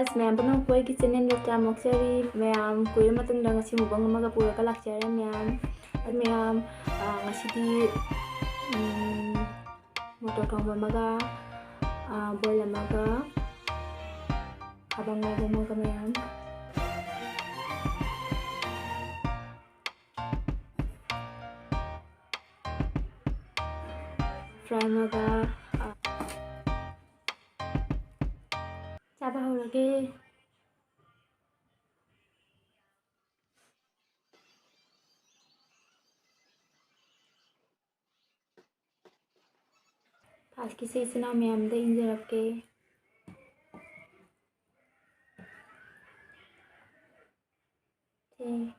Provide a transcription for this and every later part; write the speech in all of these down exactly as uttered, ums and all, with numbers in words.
ꯑꯁ, ꯃꯌꯥꯝ ꯄꯨꯝꯅꯃꯛꯄꯨ ꯑꯩꯒꯤ channelꯗ ꯇꯔꯥꯝꯅ ꯑꯣꯛꯆꯔꯤ꯫ ꯃꯌꯥꯝ ꯀꯨꯏꯔ ꯃꯇꯨꯡꯗ ꯉꯁꯤ mukbang ꯑꯃꯒ ꯄꯨꯔꯒ ꯂꯥꯛꯆꯔꯦ ꯃꯌꯥꯝ꯫ ꯑꯗꯨ ꯃꯌꯥꯝ, ꯑ, ꯉꯁꯤꯗꯤ, ꯎꯝ, ꯃꯣꯇꯣꯔ ꯊꯣꯡꯕ ꯑꯃꯒ, ꯑ, boil ꯑꯃꯒ, ꯈꯥꯕ ꯉꯧꯕ ꯑꯃꯒ ꯃꯌꯥꯝ꯫ Fry ꯑꯃꯒ, ꯑ, ꯆꯥꯕ ꯍꯧꯔꯒꯦ꯫ Firstꯀꯤꯁꯦ ꯏꯆꯤꯟ ꯏꯅꯥꯎ ꯃꯌꯥꯝꯗ ꯏꯟꯖꯔꯛꯀꯦ꯫ ꯁꯦ꯫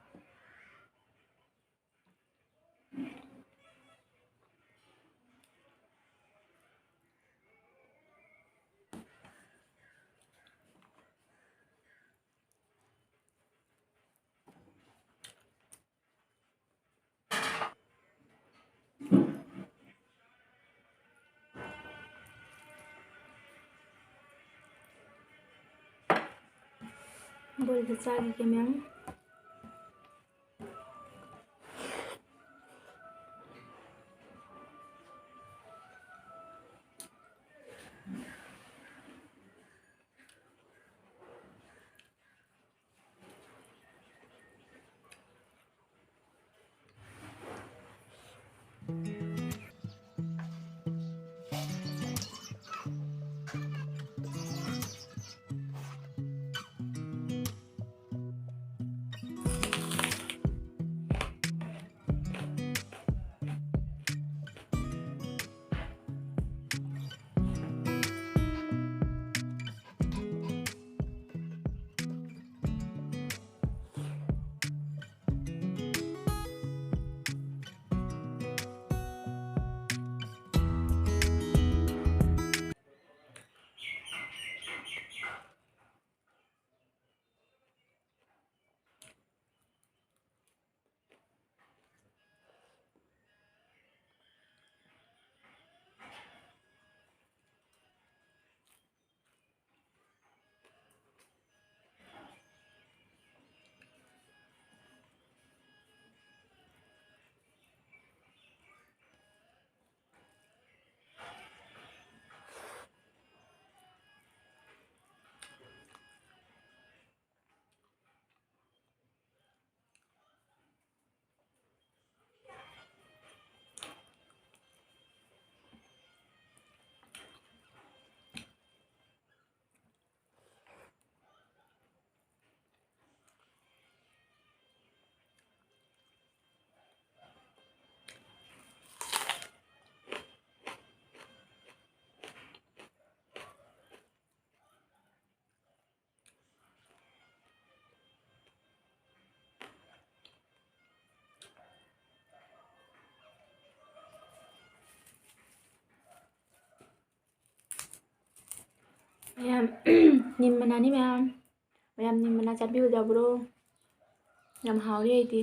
Boilꯗ ꯆꯥꯈꯤꯒꯦ ꯃꯌꯥꯝ꯫ ꯅꯤꯝ ꯃꯅꯥꯅꯤ ꯃꯌꯥꯝ꯫ ꯃꯌꯥꯝ ꯅꯤꯝ ꯃꯅꯥ ꯆꯥꯕꯤꯌꯨ ꯌꯥꯕ꯭ꯔꯣ? ꯌꯥꯝ ꯍꯥꯎꯔꯤ ꯑꯩꯗꯤ꯫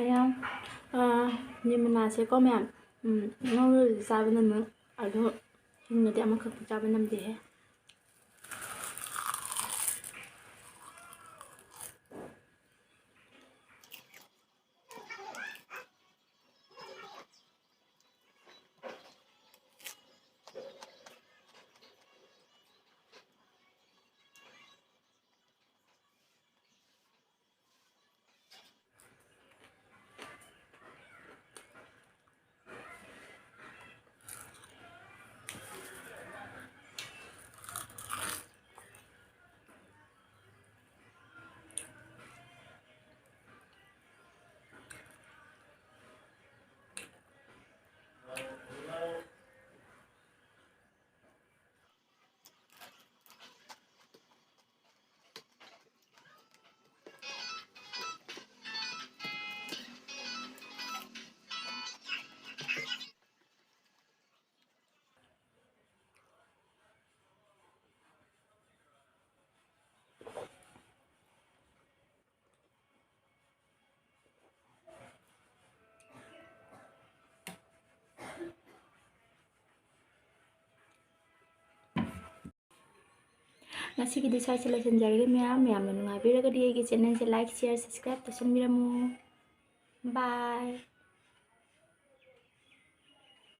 ꯃꯌꯥꯝ, ꯑꯥ, ꯅꯤꯝ ꯃꯅꯥꯁꯦꯀꯣ ꯃꯌꯥꯝ, ꯎꯝ, ꯉꯧꯔꯒꯗꯤ ꯆꯥꯕ ꯅꯝꯃꯦ, ꯑꯗꯣ ꯍꯤꯡꯅꯗꯤ ꯑꯃꯈꯛꯇꯤ ꯆꯥꯕ ꯅꯝꯗꯦꯍꯦ꯫ ꯉꯁꯤꯒꯤꯗꯤ ꯁ꯭ꯋꯥꯏꯁꯦ ꯂꯣꯏꯁꯤꯟꯖꯔꯒꯦ ꯃꯌꯥꯝ꯫ ꯃꯌꯥꯝꯅ ꯅꯨꯡꯉꯥꯏꯕꯤꯔꯒꯗꯤ ꯑꯩꯒꯤ channelꯁꯦ like, share, subscribe ꯇꯧꯁꯟꯕꯤꯔꯝꯃꯨ꯫ Bye꯫